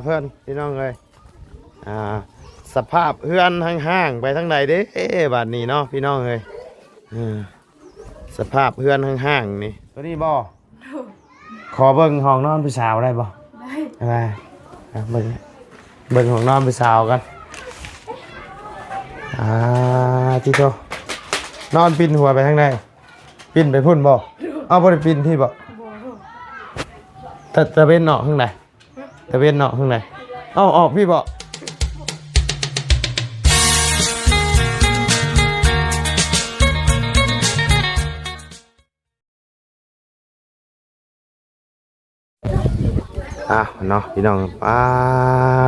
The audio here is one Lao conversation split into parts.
ເພິ່ນພີ່ນ້ອງເອີຍ ອ່າ ສະພາບເຮືອນຮ້າງໆ ໄປທາງໃດເດ້ບາດນີ້ເນາະພີ່ນ້ອງເອີຍ. ເອີ ສະພາບເຮືອນຮ້າງໆ ນີ້ ໂຕນີ້ບໍ່? ໂດຍ. ຂໍເບິ່ງຫ້ອງນອນຜູ້ສາວໄດ້ບໍ່? ໄດ້. ໄດ້ ອ່ະ ເບິ່ງ ເບິ່ງຫ້ອງນອນຜູ້ສາວກັນ. ອ່າ ຕິໂທ ນອນປິ່ນຫົວໄປທາງໃດ? ປິ່ນໄປພຸ້ນບໍ່? ເອົາ ບໍ່ໄດ້ປິ່ນພີ້ບໍ່? ບໍ່. ຕາ ຕາເວັນອອກທາງໃດ? ຕາເວັນອອກທາງໃດ? ເອົາ ອອກພີ້ບໍ່? ອ້າວເນາະພີ່ນ້ອງ ປາ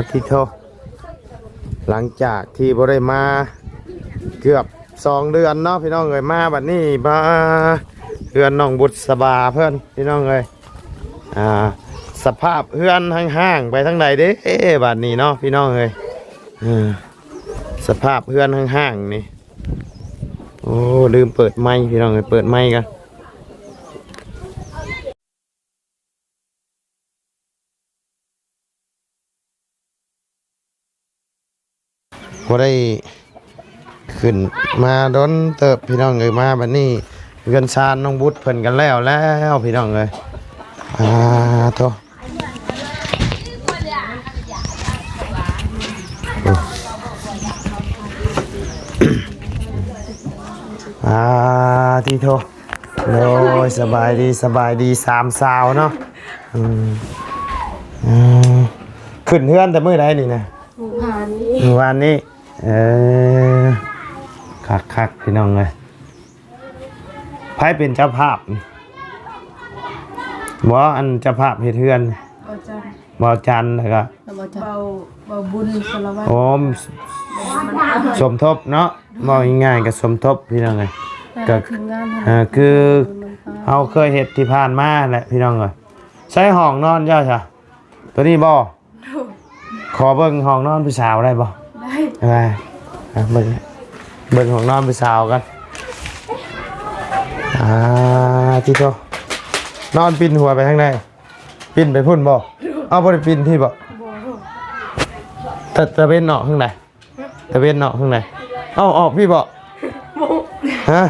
ດຕິໂທ ຫຼັງຈາກທີ່ບໍ່ໄດ້ມາເກືອບສອງເດືອນເນາະພີ່ນ້ອງເອີຍ ມາບັດນີ້ ບາ ເຮືອນນ້ອງບຸດສະບາເພິ່ນພີ່ນ້ອງເອີຍ. ອ່າ ສະພາບເຮືອນຮ້າງໆ ໄປທາງໃດເດ້ບາດນີ້ເນາະພີ່ນ້ອງເອີຍ. ເອີ ສະພາບເຮືອນຮ້າງໆ ນີ້ ໂອ້ ລືມເປີດໄມ ພີ່ນ້ອງເອີຍ ເປີດໄມກ່ອນ. ບໍ່ໄດ້ຂຶ້ນມາດົນເຕີບພີ່ນ້ອງເອີຍ ມາບັດນີ້ເຮືອນຊານນ້ອງບຸດເພິ່ນກໍແລ້ວແລ້ວພີ່ນ້ອງເອີຍ. ອ່າ ໂທ ອ່າ ຕິໂທ ໂດຍ ສະບາຍດີ ສະບາຍດີສາມສາວເນາະ. ອືມ ອືມ ຂຶ້ນເຮືອນແຕ່ມື້ໃດນີ້ນະ? ມື້ວານນີ້ ມື້ວານນີ້. ເອີ ຄັກໆ ພີ່ນ້ອງເອີຍ. ໃຜເປັນເຈົ້າພາບ? ບໍ່ ອັນເຈົ້າພາບເຮັດເຮືອນ ບ່າວຈັນ ບ່າວຈັນ ແລ້ວກໍ ບ່າວ ບ່າວບຸນ ສາລະວັດ. ໂອ້ ສົມທົບເນາະ ເວົ້າງ່າຍໆກໍສົມທົບພີ່ນ້ອງເອີຍ. ກໍ ເອີ ຄືເຮົາເຄີຍເຮັດທີ່ຜ່ານມາແຫຼະພີ່ນ້ອງເອີຍ. ໃຊ້ຫ້ອງນອນເຈົ້າຊະ ໂຕນີ້ບໍ່? ໂດຍ. ຂໍເບິ່ງຫ້ອງນອນຜູ້ສາວໄດ້ບໍ່? ໄດ້. ໄດ້ ອ່ະ ເບິ່ງ ເບິ່ງຫ້ອງນອນຜູ້ສາວກັນ. ອ່າ ຕິໂທ ນອນປິ່ນຫົວໄປທາງໃດ? ປິ່ນໄປພຸ້ນບໍ່? ເອົາ ບໍ່ໄດ້ປິ່ນພີ້ບໍ່? ບໍ່. ຕາ ຕາເວັນອອກທາງໃດ? ຕາເວັນອອກທາງໃດ? ເອົາ ອອກພີ້ບໍ່? ບໍ່. ຮະ?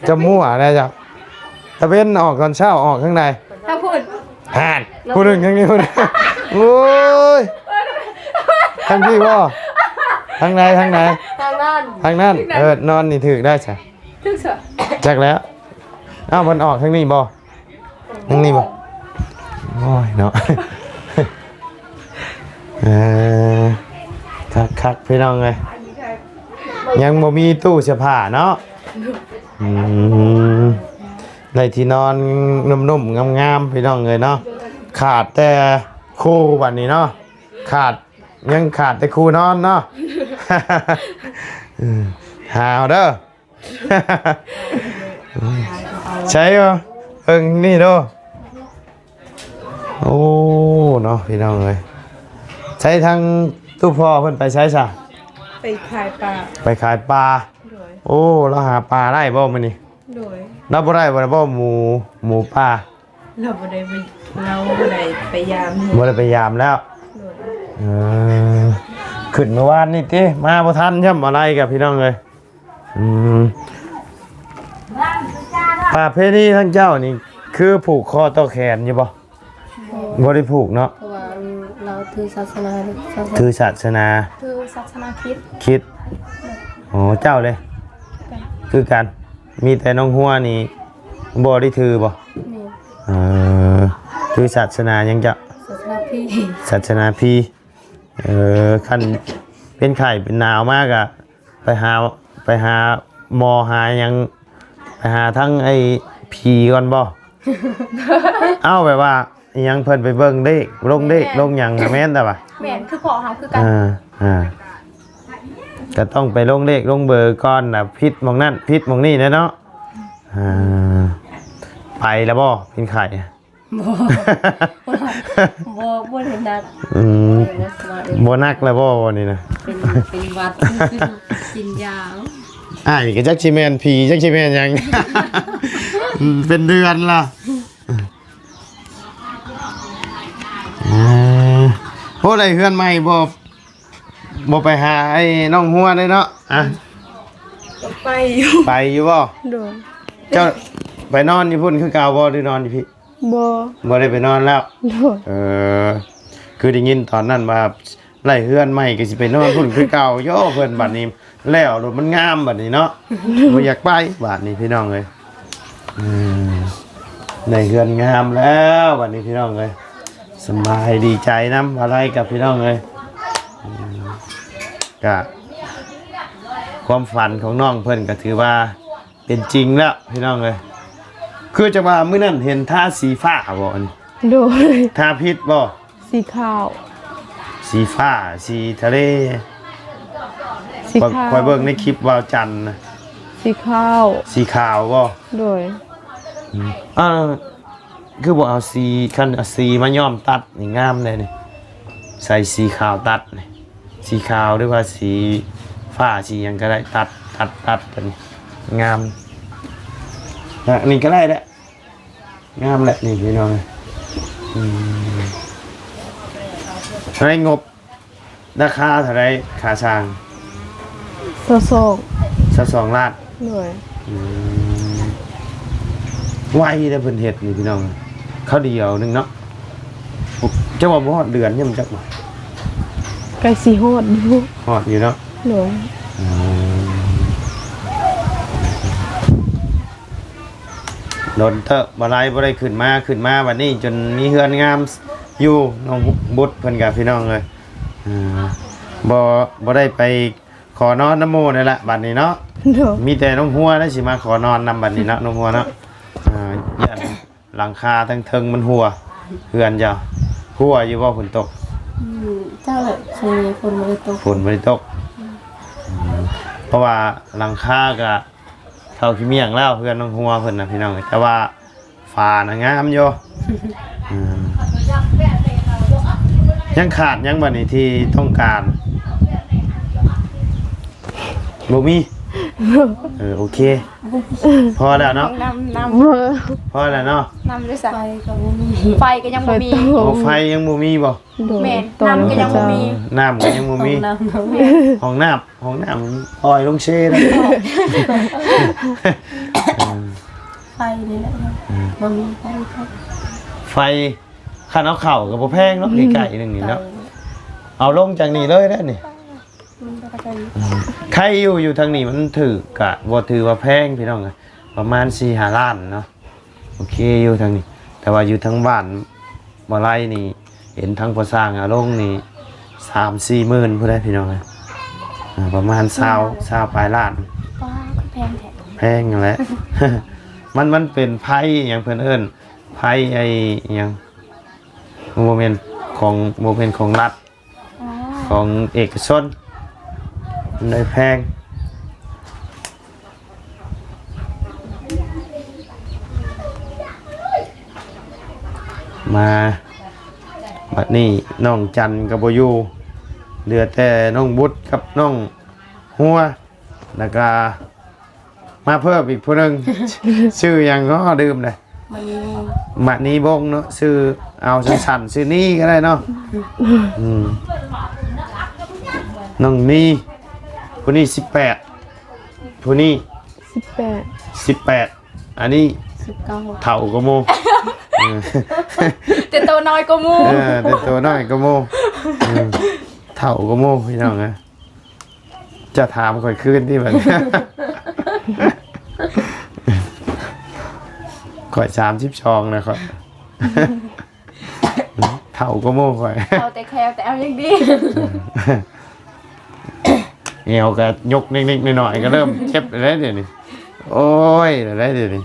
ຈະມົວແລ້ວເຈົ້າ. ຕາເວັນອອກຕອນເຊົ້າອອກທາງໃດ? ທາງພຸ້ນ. ຫັ້ນ ຜູ້ໜຶ່ງທາງນີ້ພຸ້ນ. ໂອ້ຍ ທາງພີ້ບໍ່? ທາງໃດ? ທາງໃດ? ທາງນັ້ນ ທາງນັ້ນ. ເອີ ນອນນີ້ຖືກໄດ້ຊະ. ຖືກຊະ. ຈັກແລ້ວ. ເອົ້າ ມັນອອກທາງນີ້ບໍ່? ຍັງນີ້ບໍ່? ໂອ້ຍເນາະ. ເອີ ຄັກໆ ພີ່ນ້ອງເອີຍ ຍັງບໍ່ມີຕູ້ເສື້ອຜ້າເນາະ. ອືມ ໄດ້ທີ່ນອນນຸ້ມໆ ງາມໆ ພີ່ນ້ອງເອີຍເນາະ. ຂາດແຕ່ຄູ່ບັດນີ້ເນາະ ຂາດ ຍັງຂາດແຕ່ຄູ່ນອນເນາະ. ເອີ ຫາເອົາເດີ. ໃຊ່ບໍ່? ເບິ່ງນີ້ດູ. ໂອ້ ເນາະ ພີ່ນ້ອງເອີຍ. ໃຊ້ທາງຕູ້ພໍ່ເພິ່ນໄປໃສຊະ? ໄປຂາຍປາ. ໄປຂາຍປາ. ໂດຍ. ໂອ້ ລາວຫາປາໄດ້ບໍ່ມື້ນີ້? ໂດຍ. ລາວບໍ່ໄດ້ບໍ່ ບໍ່ ໝູ ໝູປ່າ? ລາວບໍ່ໄດ້ໄປ ລາວບໍ່ໄດ້ໄປຢາມ. ບໍ່ໄດ້ໄປຢາມແລ້ວ. ໂດຍ. ເອີ ຂຶ້ນເມື່ອວານນີ້ຕິ ມາບໍ່ທັນຊ້ຳ ອາໄລກັບ ພີ່ນ້ອງເອີຍ. ອືມ ປະເພນີທາງເຈົ້ານີ້ ຄືຜູກຄໍຕໍ່ແຂນຢູ່ບໍ່? ບໍ່ ບໍ່ໄດ້ຜູກເນາະ ເພາະວ່າ ອັນ ລາວຖືສາສະໜາ ຖືສາສະໜາ ຖືສາສະໜາຄຣິດ ຄຣິດ. ໂອ້ ເຈົ້າເດ? ຄືກັນ ມີແຕ່ນ້ອງຫົວນີ້ບໍ່ໄດ້ຖືບໍ່? ແມ່ນ. ເອີ ຖືສາສະໜາຫຍັງເຈົ້າ? ສາສະໜາພີ ສາສະໜາພີ. ເອີ ຄັນເປັນໄຂ້ເປັນໜາວມາກະ ໄປຫາ ໄປຫາໝໍຫາຫຍັງ ໄປຫາທາງໄອ້ຜີກ່ອນບໍ່? ເອົ້າ ແບບວ່າອີ່ຫຍັງ ເພິ່ນໄປເບິ່ງເລກ ລົງເລກ ແມ່ນ ລົງຫຍັງ ແມ່ນແຕ່ວ່າ ແມ່ນ ຄືພໍ່ເຮົາຄືກັນ. ອ່າ ອ່າ ກໍຕ້ອງໄປລົງເລກລົງເບີກ່ອນນະ ຜິດໝ່ອງນັ້ນຜິດໝ່ອງນີ້ແຫຼະເນາະ. ອ່າ ໄປແລ້ວບໍ່ ເປັນໄຂ້? ບໍ່ ບໍ່ ບໍ່ໄດ້ໜັກ. ອືມ ບໍ່ໄດ້ໜັກ ບໍ່ໜັກແລ້ວບໍ່ ນີ້ນະ? ເປັນ ເປັນຫວັດຊື່ໆ ກິນຢາ. ອ້າຍກໍຈັກຊິແມ່ນຜີ ຈັກຊິແມ່ນຫຍັງ ເປັນເດືອນລະ. ອ່າ ໂອ້ ໄດ້ເຮືອນໃໝ່ບໍ່ ບໍ່ໄປຫາໄອ້ນ້ອງຫົວເດ້ເນາະ? ອ່ະ ກໍໄປຢູ່ ໄປຢູ່ບໍ່? ໂດຍ. ເຈົ້າໄປນອນຢູ່ພຸ້ນຄືເກົ່າບໍ່ ຫຼືນອນຢູ່ພີ້? ບໍ່ ບໍ່ໄດ້ໄປນອນແລ້ວ. ໂດຍ. ເອີ ຄືໄດ້ຍິນຕອນນັ້ນວ່າໄດ້ເຮືອນໃໝ່ກໍຊິໄປນອນພຸ້ນຄືເກົ່າ. ໂຢ ເພິ່ນບັດນີ້ແລ້ວໂລດ ມັນງາມບັດນີ້ເນາະ. ບໍ່ຢາກໄປບັດນີ້ພີ່ນ້ອງເອີຍ. ອືມ ໄດ້ເຮືອນງາມແລ້ວບັດນີ້ພີ່ນ້ອງເອີຍ. ສະບາຍ ດີໃຈນຳວ່າໄດ້ກັບພີ່ນ້ອງເອີຍ. ອືມ ກະຄວາມຝັນຂອງນ້ອງເພິ່ນກໍຖືວ່າ ເປັນຈິງແລ້ວພີ່ນ້ອງເອີຍ. ຄືຈະວ່າມື້ນັ້ນເຫັນທາສີຟ້າບໍ່ອັນນີ້? ໂດຍ. ທາຜິດບໍ່? ສີຂາວ ສີຟ້າ ສີທະເລ ສີຂາວ. ຂ້ອຍເບິ່ງໃນຄລິບວາວຈັນນະ ສີຂາວ ສີຂາວບໍ່? ໂດຍ. ອືມ ເອີ ຄືບໍ່ເອົາສີ ຄັນເອົາສີມາຍ້ອມຕັດນີ້ງາມເດ້ນີ້ ໃສ່ສີຂາວຕັດນີ້ ສີຂາວ ຫຼືວ່າສີຟ້າ ສີຫຍັງກໍໄດ້ ຕັດ ຕັດ ຕັດ ຕົວນີ້ງາມ. ນະ ອັນນີ້ກໍໄດ້ແຫຼະ ງາມແຫຼະນີ້ພີ່ນ້ອງ. ອືມ ເທົ່າໃດງົບ ລາຄາເທົ່າໃດ ຄ່າສ້າງ? ຊາວສອງ ຊາວສອງລ້ານ. ໂດຍ. ອືມ ໄວເດ້ເພິ່ນເຮັດນີ້ພີ່ນ້ອງ ຄາວດຽວໜຶ່ງເນາະ. ຈັກວ່າບໍ່ຮອດເດືອນຍັງຈັກບໍ່? ໃກ້ຊິຮອດຢູ່ ຮອດຢູ່ເນາະ. ໂດຍ. ອືມ ດົນເຕີບບໍ່ໄດ້ ບໍ່ໄດ້ຂຶ້ນມາ ຂຶ້ນມາບັດນີ້ຈົນມີເຮືອນງາມຢູ່ ນ້ອງບຸດເພິ່ນກະພີ່ນ້ອງເອີຍ. ເອີ ບໍ່ ບໍ່ໄດ້ໄປຂໍນອນນຳໝູ່ແລ້ວລະບັດນີ້ເນາະ. ໂດຍ. ມີແຕ່ນ້ອງຫົວນະຊິມາຂໍນອນນຳບັດນີ້ເນາະ ນ້ອງຫົວເນາະ. ເອີ ຢ້ານຫຼັງຄາທາງເທິງມັນຮົ່ວ ເຮືອນເຈົ້າຮົ່ວຢູ່ບໍ່ ຝົນຕົກ? ອືມ ເຈົ້າແຫຼະ ຊ່ວງນີ້ຝົນບໍ່ໄດ້ຕົກ ຝົນບໍ່ໄດ້ຕົກ. ອືມ ອືມ ເພາະວ່າຫຼັງຄາກະ ເຂົ້າຂີ້ໝ້ຽງແລ້ວ ເຮືອນນ້ອງຫົວເພິ່ນນະພີ່ນ້ອງ. ແຕ່ວ່າຝານະງາມຢູ່. ອືມ ຍັງຂາດຫຍັງບັດນີ້ທີ່ຕ້ອງການ? ບໍ່ມີ. ເອີ ໂອເຄ ພໍແລ້ວເນາະ ນ້ຳ ນ້ຳ ພໍແລ້ວເນາະ. ນ້ຳຢູ່ໃສ? ໄຟກໍບໍ່ມີ ໄຟກໍຍັງບໍ່ມີ. ໄຟຕົກ ໂອ້ ໄຟຍັງບໍ່ມີບໍ່? ໂດຍ. ແມ່ນ ນ້ຳກໍຍັງບໍ່ມີ ນ້ຳກໍຍັງບໍ່ມີ. ຫ້ອງນ້ຳ ຫ້ອງນ້ຳ ຫ້ອງນ້ຳປ່ອຍລົງເຊນະ. ໄຟນີ້ແຫຼະ ອືມ ບໍ່ມີໄຟ ໄຟ ຄັນເອົາເຂົ້າກໍບໍ່ແພງເນາະ ອືມ ໃກ້ໆໜຶ່ງນີ້ເນາະ. ເອົາລົງຈາກນີ້ເລີຍເດ້ນີ້. ອືມ ໄຄຢູ່ ຢູ່ທາງນີ້ມັນຖືກ ກະບໍ່ຖືວ່າແພງພີ່ນ້ອງ ປະມານສີ່ຫ້າລ້ານເນາະ. ໂອເຄຢູ່ທາງນີ້ ແຕ່ວ່າຢູ່ທາງບ້ານບໍ່ໄລນີ້ ເຫັນທາງພໍ່ຊ່າງເອົາລົງນີ້ ສາມສີ່ໝື່ນພຸ້ນໃດ໋ພີ່ນ້ອງເອີຍ. ອ່າ ປະມານຊາວ ຊາວປາຍລ້ານ. ປ້າ ຄືແພງແທ້. ແພງຫັ້ນແຫຼະ ມັນ ມັນເປັນໄຟຫຍັງເພິ່ນເອີ້ນ ໄຟໄອ້ຫຍັງ ບໍ່ແມ່ນຂອງ ບໍ່ແມ່ນຂອງລັດ ອໍ ຂອງເອກະຊົນ ມັນໄດ້ແພງ. ມາ ບັດນີ້ນ້ອງຈັນກໍບໍ່ຢູ່ ເຫຼືອແຕ່ນ້ອງບຸດກັບນ້ອງຫົວ ແລ້ວກໍມາເພີ່ມອີກຜູ້ໜຶ່ງ ຊື່ຫຍັງເນາະ ລືມເລີຍ. ມະນີວົງ ມະນີວົງເນາະ ຊື່ເອົາສັ້ນໆ ຊື່ນີກໍໄດ້ເນາະ. ອືມ ນ້ອງນີ ຜູ້ນີ້ສິບແປດ ຜູ້ນີ້ສິບແປດ ສິບແປດ ອັນນີ້ສິບເກົ້າ ເຖົ້າກວ່າໝູ່ ເອີ ແຕ່ໂຕນ້ອຍກວ່າໝູ່ ເອີ ແຕ່ໂຕນ້ອຍກວ່າໝູ່ ເອີ ເຖົ້າກວ່າໝູ່ ພີ່ນ້ອງເອີຍ. ຈະຖາມຂ້ອຍຄືນຕິບັດນີ້ ຂ້ອຍສາມສິບສອງແລ້ວຂ້ອຍ ເຖົ້າກວ່າໝູ່ຂ້ອຍ ເຖົ້າແຕ່ແຂ້ວ ແຕ່ແອວຍັງດີ ແອວກໍຍົກນິດໆໜ້ອຍໆ ກໍເລີ່ມເຈັບແລ້ວເດ້ດຽວນີ້ ໂອ້ຍ ແລ້ວເດ້ດຽວນີ້.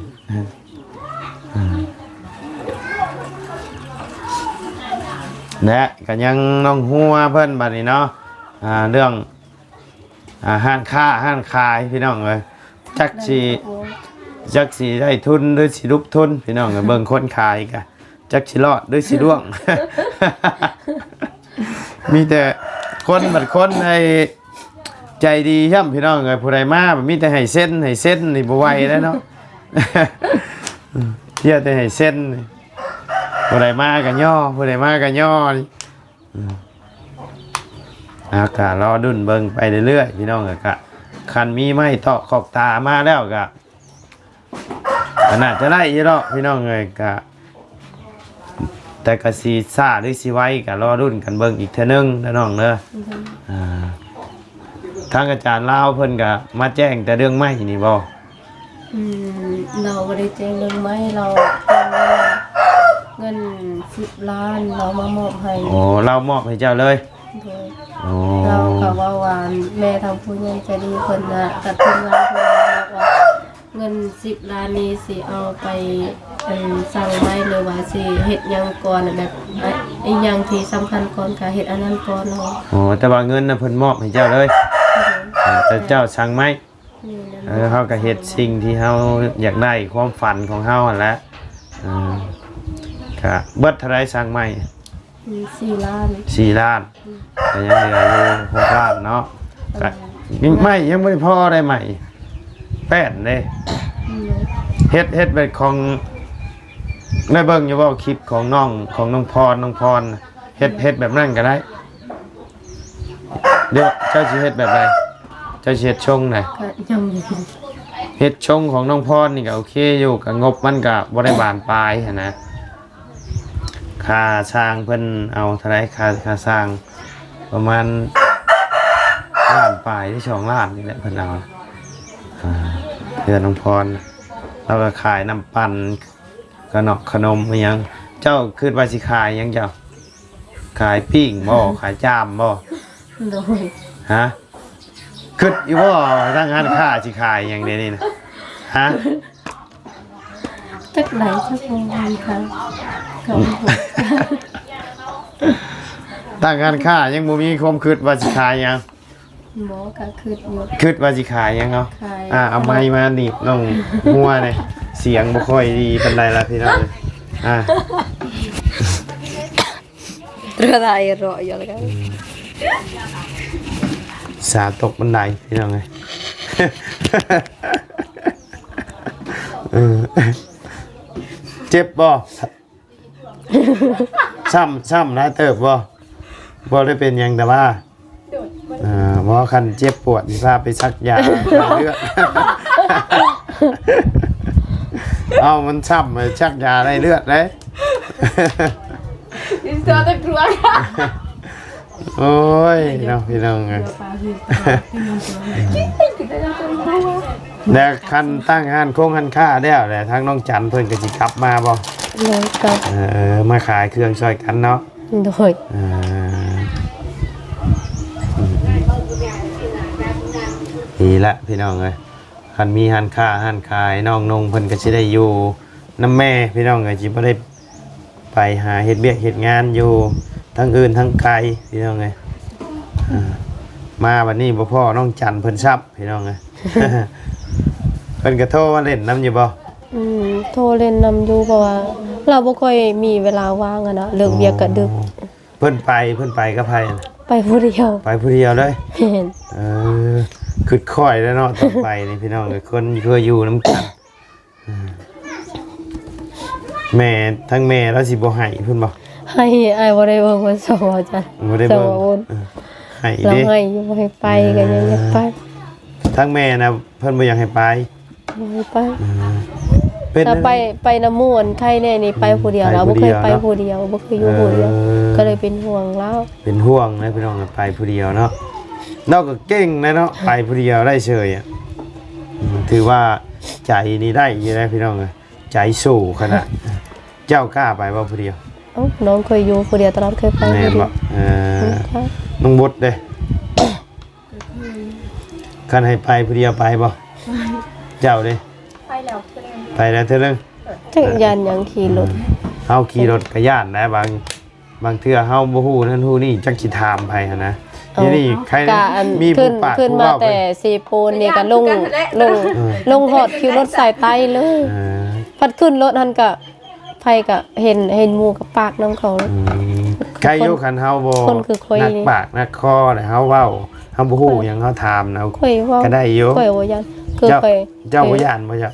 ແລະກໍຍັງນ້ອງຫົວເພິ່ນບັດນີ້ເນາະ ອ່າ ເລື່ອງ ອ່າ ຮ້ານຄ້າຮ້ານຂາຍ ພີ່ນ້ອງເອີຍ ຈັກຊິ ຈັກຊິໄດ້ທຶນ ຫຼືຊິຫຼຸບທຶນ ພີ່ນ້ອງເອີຍ ເບິ່ງຄົນຂາຍກະຈັກຊິລອດ ຫຼືຊິລ່ວງ ມີແຕ່ຄົນ ບັດຄົນໃຫ້ໃຈດີຊ້ຳ ພີ່ນ້ອງເອີຍ ຜູ້ໃດມາມີແຕ່ໃຫ້ເຊັນ ໃຫ້ເຊັນນີ້ບໍ່ໄຫວແລ້ວເນາະ ເພຍແຕ່ໃຫ້ເຊັນ ຜູ້ໃດມາກະຍໍ ຜູ້ໃດມາກະຍໍ ອືມ ອ່າ ກະລໍລຸ້ນເບິ່ງໄປເລື້ອຍໆ ພີ່ນ້ອງ. ກະຄັນມີໄມ້ຕອກຂອບຕາມາແລ້ວກະ ກໍໜ້າຈະໄດ້ຢູ່ດອກ ພີ່ນ້ອງເອີຍ. ກະ ແຕ່ກໍຊິຊ້າຫຼືຊິໄວ ກໍລໍລຸ້ນກັນເບິ່ງອີກເທື່ອໜຶ່ງເດີນ້ອງເດີ. ໂດຍ ອ່າ ທາງອາຈານລາວເພິ່ນກໍມາແຈ້ງແຕ່ເລື່ອງໄມ້ນີ້ບໍ່? ອືມ ລາວບໍ່ໄດ້ແຈ້ງເລື່ອງໄມ້ ລາວແຈ້ງເລື່ອງເງິນສິບລ້ານ ລາວມາມອບໃຫ້. ໂອ້ ລາວມອບໃຫ້ເຈົ້າເລີຍ? ໂດຍ ໂອ້ ລາວກໍເວົ້າວ່າ ແມ່ທາງຜູ້ໃຫຍ່ໃຈດີເພິ່ນນະ ກັບທີມງານເພິ່ນບອກວ່າ ເງິນສິບລ້ານນີ້ຊິເອົາໄປ ອັນ ສ້າງໄມ້ ຫຼືວ່າຊິເຮັດຫຍັງກ່ອນ ແບບ ອະ ອີຫຍັງທີ່ສຳຄັນກ່ອນກໍເຮັດອັນນັ້ນກ່ອນເນາະ. ອໍ ແຕ່ວ່າເງິນນະເພິ່ນມອບໃຫ້ເຈົ້າເລີຍ? ໂດຍ ເອີ ແຕ່ເຈົ້າສ້າງໄມ້. ແມ່ນ ເອີ ເຮົາກໍເຮັດສິ່ງທີ່ເຮົາຢາກໄດ້ ຄວາມຝັນຂອງເຮົາຫັ້ນແຫຼະ. ເອີ ກະເບິດເທົ່າໃດສ້າງໄມ້? ອືມ ສີ່ລ້ານ. ສີ່ລ້ານ. ອືມ ກໍຍັງເຫຼືອຢູ່ຫົກລ້ານເນາະ. ເອີ ກະໄມ້ຍັງບໍ່ໄດ້ພໍໄດ້ໄມ້ ແປ້ນເດ້. ອືມ ເຮັດ ເຮັດແບບຂອງ ໄດ້ເບິ່ງຢູ່ບໍ່ ຄລິບຂອງນ້ອງ ຂອງນ້ອງພອນ ນ້ອງພອນ ເຮັດ ເຮັດແບບນັ້ນກໍໄດ້. ດຽວເຈົ້າຊິເຮັດແບບໃດ? ເຈົ້າຊິເຮັດຊົງໃດ? ກໍຍັງ ເຮັດຊົງຂອງນ້ອງພອນນີ້ກໍໂອເຄຢູ່ ກໍງົບມັນກໍບໍ່ໄດ້ບານປາຍຫັ້ນນະ. ຄ່າຊ່າງເພິ່ນເອົາເທົ່າໃດ? ຄ່າ ຄ່າຊ່າງປະມານລ້ານປາຍ ຫຼື ສອງລ້ານນີ້ແຫຼະເພິ່ນເອົາ. ອ່າ ເຮືອນນ້ອງພອນ ລາວກໍຂາຍນ້ຳປັ່ນ ຂະໜົມ ຂະໜົມອີ່ຫຍັງ. ເຈົ້າຄິດວ່າຊິຂາຍຫຍັງເຈົ້າ? ຂາຍປີ້ງບໍ່? ຂາຍຈ້າມບໍ່? ໂດຍ ຮະ? ຄິດຢູ່ບໍ່ ທາງຮ້ານຄ້າຊິຂາຍຫຍັງເດນີ້ນະ? ຮະ? ຈັກໃດຈັກໂຮງງານຄ່ະ ກໍ ທາງຮ້ານຄ້າຍັງບໍ່ມີຄວາມຄິດວ່າຊິຂາຍຫຍັງ? ບໍ່ ກໍຄິດຢູ່. ຄິດວ່າຊິຂາຍຫຍັງເອົາ? ຂາຍ ອ່າ ເອົາໄມມາໜີບນ້ອງຫົວແດ່ ສຽງບໍ່ຄ່ອຍດີປານໃດລະພີ່ນ້ອງ. ອ່າ ເທື່ອໃດເນາະ ຢ່າລະກັນ ອືມ ສາຕົກບັນໄດພີ່ນ້ອງເອີຍ. ເອີ ເຈັບບໍ່? ຊ້ຳ ຊ້ຳຫຼາຍເຕີບບໍ່? ບໍ່ໄດ້ເປັນຫຍັງ ແຕ່ວ່າ ອ່າ ບໍ່ ຄັນເຈັບປວດນີ້ພາໄປສັກຢາໄລ່ເລືອດ. ເອົາ ມັນຊ້ຳ ໄປສັກຢາໄລ່ເລືອດເດ້. ໂອ້ຍເນາະ ພີ່ນ້ອງເອີຍ. ແລະ ຄັນຕັ້ງຮ້ານຄົງຮ້ານຄ້າແລ້ວແຫຼະ ທາງນ້ອງຈັນເພິ່ນກໍຊິກັບມາບໍ່? ໂດຍ ກັບ ເອີ ມາຂາຍເຄື່ອງຊ່ອຍກັນເນາະ. ໂດຍ ເອີ ດີລະ ພີ່ນ້ອງເອີຍ. ຄັນມີຮ້ານຄ້າຮ້ານຂາຍ ນ້ອງນົງເພິ່ນກໍຊິໄດ້ຢູ່ນຳແມ່ ພີ່ນ້ອງເອີຍ ຊິບໍ່ໄດ້ໄປຫາເຮັດວຽກເຮັດງານຢູ່ທາງອື່ນທາງໄກ ພີ່ນ້ອງເອີຍ. ອ່າ ມາບັດນີ້ບໍ່ພໍ້ນ້ອງຈັນເພິ່ນຊ້ຳ ພີ່ນ້ອງເອີຍ. ເພິ່ນກໍໂທມາຫຼິ້ນນຳຢູ່ບໍ່? ອືມ ໂທຫຼິ້ນນຳຢູ່ ເພາະວ່າລາວບໍ່ຄ່ອຍມີເວລາວ່າງຫັ້ນນະ ເລີກວຽກກໍດຶກ. ອໍ ເພິ່ນໄປ ເພິ່ນໄປກັບໃຜ? ໄປຜູ້ດຽວ. ໄປຜູ້ດຽວເລີຍ? ແມ່ນ. ເອີ ຄຶດຄ່ອຍແລ້ວເນາະ ຕອນໄປນີ້ ພີ່ນ້ອງເອີຍ ຄົນເຄີຍຢູ່ນຳກັນ. ແມ່ ທາງແມ່ລາວຊິບໍ່ໃຫ້ເພິ່ນບໍ່? ໃຫ້ ອ້າຍບໍ່ໄດ້ເບິ່ງວ່າສອງວ່າຈັ່ງ ບໍ່ໄດ້ເບິ່ງ. ເອີ ໃຫ້ເດ້ ລາວໃຫ້ຢູ່ ບໍ່ໃຫ້ໄປ ເອີ ກໍຍັງຢາກໄປ. ທາງແມ່ນະ ເພິ່ນບໍ່ຢາກໃຫ້ໄປ? ບໍ່ໃຫ້ໄປ. ເອີ ເປັນ ຖ້າໄປ ໄປນຳໝູ່ອັນໄຄແດ່ນີ້ ໄປຜູ້ດຽວ ລາວບໍ່ເຄີຍໄປຜູ້ດຽວ ບໍ່ເຄີຍຢູ່ຜູ້ດຽວ ເອີ ກໍເລີຍເປັນຫ່ວງລາວ. ເປັນຫ່ວງນະ ພີ່ນ້ອງ ໄປຜູ້ດຽວເນາະ. ລາວກໍເກັ່ງນະເນາະ ໄປຜູ້ດຽວໄດ້ເສີຍອະ. ອືມ ຖືວ່າໃຈນີ້ໄດ້ຢູ່ນະ ພີ່ນ້ອງເອີຍ ໃຈສູ້ຂະໜາດ. ເຈົ້າກ້າໄປບໍ່ຜູ້ດຽວ? ເອົ້າ ນ້ອງເຄີຍຢູ່ຜູ້ດຽວຕະຫຼອດ ເຄີຍໄປ. ແມ່ນບໍ່? ເອີ ນ້ອງບົດເດ້? ຄັນໃຫ້ໄປຜູ້ດຽວໄປບໍ່? ເຈົ້າເດ້? ໄປແລ້ວເທື່ອໜຶ່ງ. ໄປແລ້ວເທື່ອໜຶ່ງ. ຈັກຢ້ານຫຍັງຂີ່ລົດ. ເຮົາຂີ່ລົດກໍຢ້ານນະ ບາງ ບາງເທື່ອເຮົາບໍ່ຮູ້ນັ້ນຮູ້ນີ້ ຈັກຊິຖາມໃຜຫັ້ນນະ. ເອົ້າ ນີ້ໃຄ ກໍອັນ ມີຜູ້ປາກຜູ້ເວົ້າ ຂຶ້ນມາແຕ່ເຊໂປນນີ້ກໍລົງ ລົງ ເອີ ລົງຮອດຄິວລົດສາຍໃຕ້ເລີຍ. ເອີ ພັດຂຶ້ນລົດຫັ້ນກໍ ໃຜກໍເຫັນ ເຫັນໝູ່ກໍປາກນຳເຂົາ. ອືມ ໃຄຢູ່ ຄັນເຮົາບໍ່ ຄົນຄືຂ້ອຍນີ້ ນັກປາກນັກຄໍ ແລ້ວເຮົາເວົ້າ ເຮົາບໍ່ຮູ້ຫຍັງ ເຮົາຖາມນະ ຂ້ອຍເວົ້າ ກໍໄດ້ຢູ່. ຂ້ອຍບໍ່ຢ້ານ ຄື ເຈົ້າ ຂ້ອຍ ເຈົ້າບໍ່ຢ້ານບໍ່? ເຈົ້າ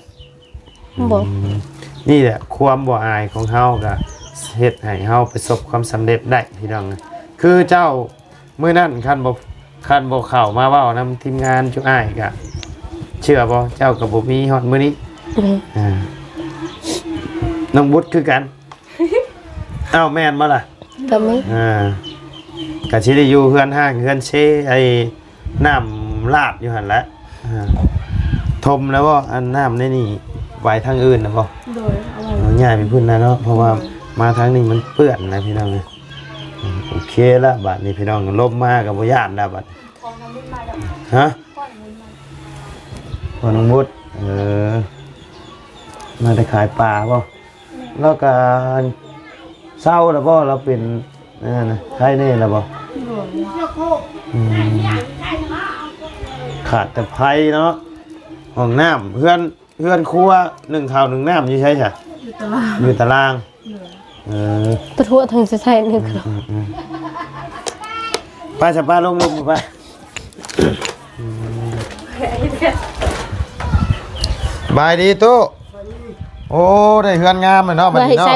ບໍ່ ອືມ ນີ້ແຫຼະ ຄວາມບໍ່ອາຍຂອງເຮົາກໍເຮັດໃຫ້ເຮົາປະສົບຄວາມສຳເລັດໄດ້ ພີ່ນ້ອງ. ຄືເຈົ້າ ມື້ນັ້ນຄັນບໍ່ ຄັນບໍ່ເຂົ້າມາເວົ້ານຳທີມງານຈຸອ້າຍກະເຊື່ອບໍ່ ເຈົ້າກໍບໍ່ມີຮອດມື້ນີ້. ແມ່ນ ອ່າ ນ້ອງບຸດຄືກັນ. ອ້າວ ແມ່ນບໍ່ລະ? ກໍມີ ອ່າ ກໍຊິໄດ້ຢູ່ເຮືອນຮ້າງເຮືອນເຊ ໄອ້ນ້ຳລາດຢູ່ຫັ້ນແຫຼະ. ອ່າ ຖົມແລ້ວບໍ່ ອັນນ້ຳໃນນີ້ໄປທາງອື່ນນະບໍ່? ໂດຍ ເອົາໄວ້ ເອົາຍ້າຍໄປພຸ້ນນະເນາະ ເພາະວ່າ ໂດຍ ມາທາງນີ້ມັນເປື້ອນນະພີ່ນ້ອງເອີຍ. ໂອເຄລະ ບາດນີ້ພີ່ນ້ອງ ລົມມາກໍບໍ່ຢ້ານແລ້ວບາດນີ້. ຮະ? ພໍ່ນ້ອງບຸດ ເອີ ມາແຕ່ຂາຍປາບໍ່? ແມ່ນ ລາວກໍເຊົາແລ້ວບໍ່? ລາວເປັນອັນນັ້ນນະ ໄຄແນ່ແລ້ວບໍ່? ໂດຍ ອືມ ຂາດແຕ່ໄຟເນາະ ຫ້ອງນ້ຳ ເຮືອນ ເຮືອນຄົວ ໜຶ້ງເຂົ້າໜຶ້ງນ້ຳຢູ່ໃສຊະ? ຢູ່ຕາລາງ ຢູ່ຕາລາງ. ເອີ ປະທ້ວງທາງໃຊ້ໜຶ່ງ ອືມ ອືມ ອືມ ໄປຊະ ໄປລົງ ລົງໄປ. ອືມ ສະບາຍດີຕູ້. ໂອ້ ໄດ້ເຮືອນງາມແລ້ວເນາະ ບັດນີ້ເນາະ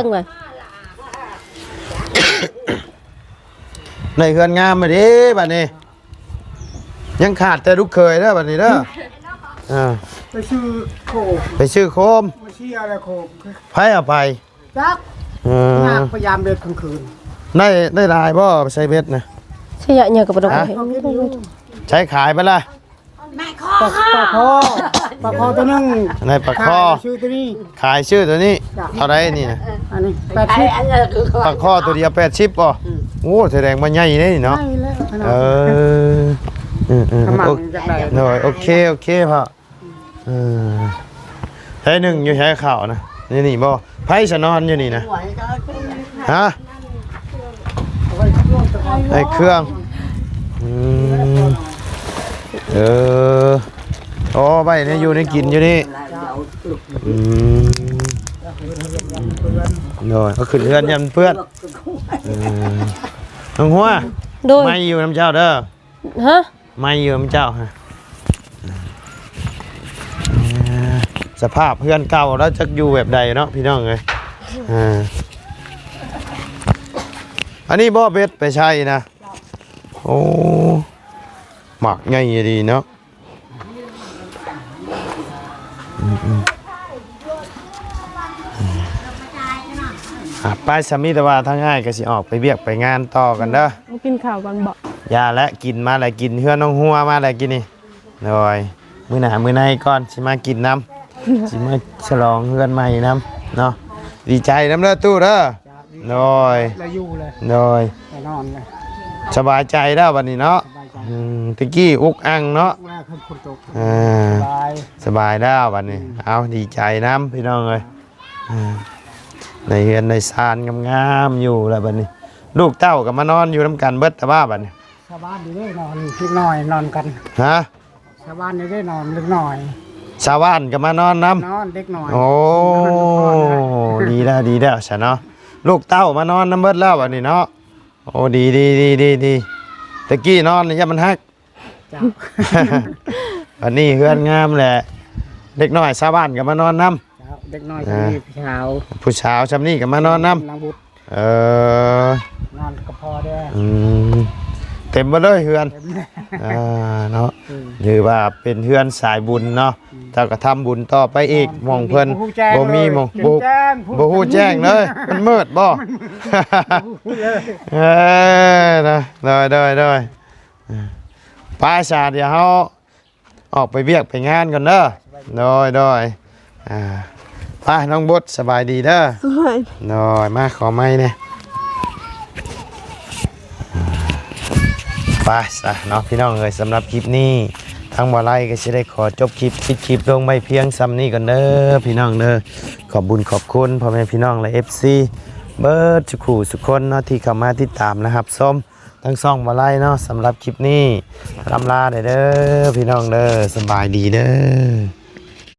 ໄດ້ເຮືອນງາມແລ້ວເດ້ບັດນີ້. ຍັງຂາດແຕ່ລູກເຂີຍເດີບັດນີ້ເດີ. ອ່າ ໄປຊື້ໂຄມ ໄປຊື້ໂຄມ ມາເຊຍແລ້ວໂຄມ ໃຜເອົາໄປ? ຈັກ ເອີ ຍາກພະຍາຍາມເບັດກາງຄືນ. ໄດ້ ໄດ້ຫຼາຍບໍ່ ໄປໃສ່ເບັດນະ? ໃສ່ເຍາະໆກໍບໍ່ຕ້ອງ ຮະ? ໃຊ້ຂາຍໄປລະ? ປາ ປາຄໍ ປາຄໍຕົວໜຶ່ງ ໄດ້ປາຄໍ ຂາຍຊື້ຕົວນີ້ ຂາຍຊື້ຕົວນີ້. ເທົ່າໃດນີ້ນະ? ອັນນີ້ແປດສິບ ປາຄໍຕົວດຽວແປດສິບບໍ່? ອືມ ໂອ້ ສະແດງວ່າໃຫຍ່ເດ້ນີ້ເນາະ. ໃຫຍ່ແລ້ວ ເອີ ເອີ ເອີ ໂອເຄ ໂອເຄພໍ່. ເອີ ໃຊ້ໜຶ້ງຢູ່ໃຊ້ເຂົ້ານະ ໃນນີ້ບໍ່? ໃຜສະນອນຢູ່ນີ້ນະ? ຮະ? ໃຫ້ເຄື່ອງ ອືມ ເອີ ອໍ ໄວ້ໃນຢູ່ໃນກິນຢູ່ນີ້. ອືມ ໂດຍ ເອົາຂຶ້ນເຮືອນຢ້ານເປື້ອນ. ເອີ ນ້ອງຫົວ ໂດຍ ໄມ້ຢູ່ນຳເຈົ້າເດີ. ຮະ? ໄມ້ຢູ່ນຳເຈົ້າຮະ. ສະພາບເຮືອນເກົ່າລາວຈັກຢູ່ແບບໃດເນາະພີ່ນ້ອງເອີຍ. ອ່າ ອັນນີ້ບໍ່ເບັດໄປໃສ່ນະ? ໂອ້ ໝາກໃຫຍ່ອີ່ຫຼີເນາະ. ອືມ ອືມ ອ່າ ໄປ ສາມີ ແຕ່ວ່າທາງອ້າຍກໍຊິອອກໄປວຽກໄປງານຕໍ່ກັນເດີ. ມາກິນເຂົ້າກ່ອນບໍ? ຢ່າແຫຼະ ກິນມາແລ້ວ ກິນເຮືອນນ້ອງຫົວມາແລ້ວກິນນີ້. ໂດຍ ມື້ໜ້າມື້ໃນກ່ອນ ຊິມາກິນນຳ ຊິມາສະຫຼອງເຮືອນໃໝ່ນຳເນາະ. ດີໃຈນຳເດີຕູ້ເດີ. ໂດຍ ລະຢູ່ເລີຍ ໂດຍ ໄປນອນເລີຍ. ສະບາຍໃຈແລ້ວບັດນີ້ເນາະ. ສະບາຍໃຈ ອືມ ແຕ່ກີ້ອຸກອັ່ງເນາະ. ແລ້ວຝົນຕົກ ເອີ ສະບາຍ ສະບາຍແລ້ວບັດນີ້. ອືມ ເອົາ ດີໃຈນຳພີ່ນ້ອງເອີຍ. ເອີ ໄດ້ເຮືອນໄດ້ຊານງາມໆຢູ່ແລ້ວບັດນີ້. ລູກເຕົ້າກໍມານອນຢູ່ນຳກັນເບິດແຕ່ວ່າບັດນີ້. ຊາວບ້ານນີ້ເດ້ນອນ ເດັກນ້ອຍນອນກັນ. ຮະ? ຊາວບ້ານນີ້ເດ້ນອນເດັກນ້ອຍ. ຊາວບ້ານກໍມານອນນຳ? ນອນເດັກນ້ອຍ. ໂອ້ ນອນນຳພໍ່ນະ. ດີແລ້ວ ດີແລ້ວຊະເນາະ. ລູກເຕົ້າມານອນນຳເບິດແລ້ວບັດນີ້ເນາະ. ໂອ້ ດີ ດີ ດີ ດີ ດີ. ແຕ່ກີ້ນອນນີ້ຢ້ານມັນຫັກ. ເຈົ້າ. ບັດນີ້ເຮືອນງາມແຫຼະ ເດັກນ້ອຍຊາວບ້ານກໍມານອນນຳ. ເຈົ້າ ເດັກນ້ອຍ ອ່າ ຊຳນີ້ ຜູ້ສາວ ຜູ້ສາວຊຳນີ້ກໍມານອນນຳ. ນາງບຸດ ເອີ ນອນກັບພໍ່ເດີ. ອືມ ເຕັມໝົດເລີຍເຮືອນ. ເຕັມ ອ່າ ເນາະ. ອືມ ຖືວ່າເປັນເຮືອນສາຍບຸນເນາະ. ອືມ ເຈົ້າກໍທຳບຸນຕໍ່ໄປອີກ. ນອນ ໝ່ອງເພິ່ນບໍ່ມີໝ່ອງ ບໍ່ ບໍ່ຮູ້ແຈ້ງເລີຍ. ມັນມືດບໍ່? ເອີ ນະ ໂດຍ ໂດຍ ໂດຍ. ອ່າ ໄປຊະ ດຽວເຮົາອອກໄປວຽກໄປງານກ່ອນເດີ. ໂດຍ ໂດຍ. ອ່າ ໄປ ນ້ອງບົດ ສະບາຍດີເດີ. ສະບາຍ ໂດຍ. ມາ ຂໍໄມ້ແດ່. ໄປຊະເນາະພີ່ນ້ອງເອີຍ, ສຳລັບຄລິບນີ້ ທາງບ່າວໄລກໍຊິໄດ້ຂໍຈົບຄລິບ ປິດຄລິບລົງໄວ້ພຽງສ່ຳນີ້ກ່ອນເດີພີ່ນ້ອງເດີ. ຂອບບຸນຂອບຄຸນພໍ່ແມ່ພີ່ນ້ອງ ແລະ ເອັຟຊີ ເບິດສູ່ຄູ່ສູ່ຄົນເນາະ ທີ່ເຂົ້າມາຕິດຕາມ ແລະ ຮັບຊົມ ທາງຊ່ອງບ່າວໄລເນາະ. ສຳລັບຄລິບນີ້ ລ່ຳລາໄດ້ເດີພີ່ນ້ອງເດີ. ສະບາຍດີເດີ.